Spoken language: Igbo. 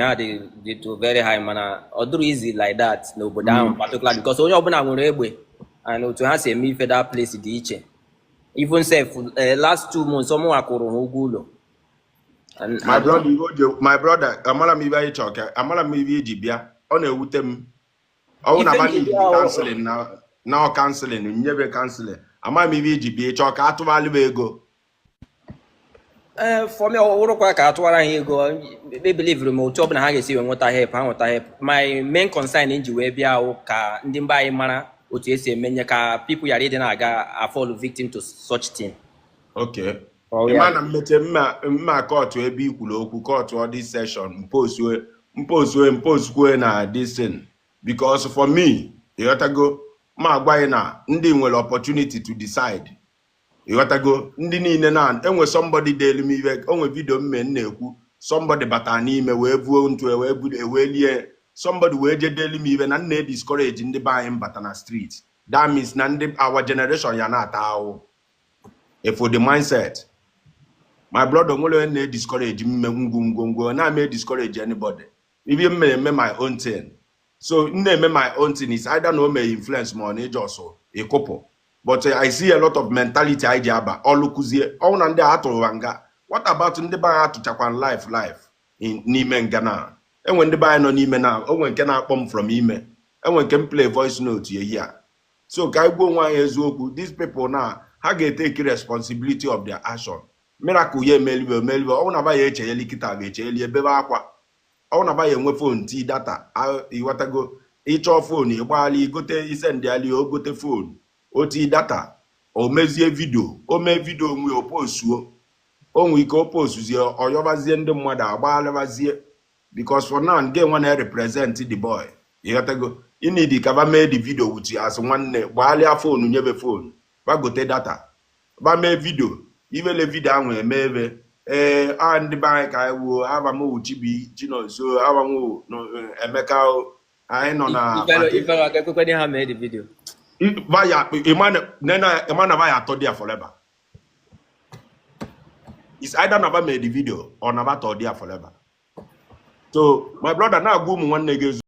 ha dị too very high, mana ọ dịrọ easy like that n'obodo ahụ, particularly because onye ọbụla nwere egbe and otu ha si eme ife that place dị iche. Even sef, last 2 months, ọmụnwa kwụrụ ha ụgwọ ụlọ. And My I don't brother, my brother, amara m ibe anyị chọrọ ka amara m ibe iji bịa. Ọ na-ewute m ọwụ na Ife ba nji need bịa counseling na ọ counseling nyebe counseling. Ama m ibe iji bịa, ịchọ ka atụbalị m ego? Ee, for me, ọ wụrụkwa ka atụwara ha ego, ebelivere m otu ọbụla ha ga-esi wee nweta help, ha nweta help. My main concern ji wee bịa wụ ka ndị mba anyị mara otu esi emenye ka people ghara ịdị na-aga afall victim to such thing. Okay. Oh, Ịma yeah. na mmeche mma kọtụ ebe i kwuru okwu, kọtụ ọ dị session mposue mposue mposkwe na this thing, because for me, ịghọtago, ma agwa gị na ndị nwere opportunity to decide, ịghọtago, ndị niile na enwe somebody delu m iwe onwe video mme m na-ekwu, somebody bata n'ime wee vuo ntu wee budo wee lie somebody wee je delu m iwe na m na-ediscourage ndị be anyị mbata na street. That means na ndị our generation ya na-ata ahụ if the mindset. My brother, nwere onye na-ediscourage mme ngwongwo na-ame discourage anybody. Ibe m na-eme my own thing, so m na-eme my own thing is either na o mee influence ma ọ na ịjọsụ ịkụpụ, but I see a lot of mentality anyị ji aba ọlụ kụzie ọnwụ na ndị a atụrụ ha nga. What about ndị be anyị atụchakwa life life n'ime nga na enwe ndị be anyị nọ n'ime na onwe nke na-akpọ m from ime, enwe nke m play voice note ya here. So ka anyị gbuo onwe anyị eziokwu, these people na ha ga-etake responsibility of their action. Miracle ya emelibe emelibe ọnwụ na ba ya echeyeli kịta ga-echeyeli ebebe akwa ọnwụ na ba ya enwe phone ti data, ịghọtago, ịchọọ phone ịgbaghalị igote isendịali o gote phone o ti data, o mezie video, o mee video onwe o postuo, o nwee ike o postuzie, ọyọbazie ndị mmadụ agbaghalịbazie, because for now nke nwa na-represent the boy, ịghọtago, ịnidi ka ba mee the video with as nwanne gbaghalịa phone, nyebe phone bagote data, ba mee video ibele video ahụ eme ebe ee a ndị be anyị ka anyị wuo aba m wụ Chibi Chinonso, aba m wụ Emeka o, anyị nọ na Ifelo aka ekwekwe ha mee the video. Vaya ịma na vaya atọ dị ya forever. It's either na ba mee the video or na ba tọ dị ya forever. So my brother, na-agwa ụmụ nwanne gị.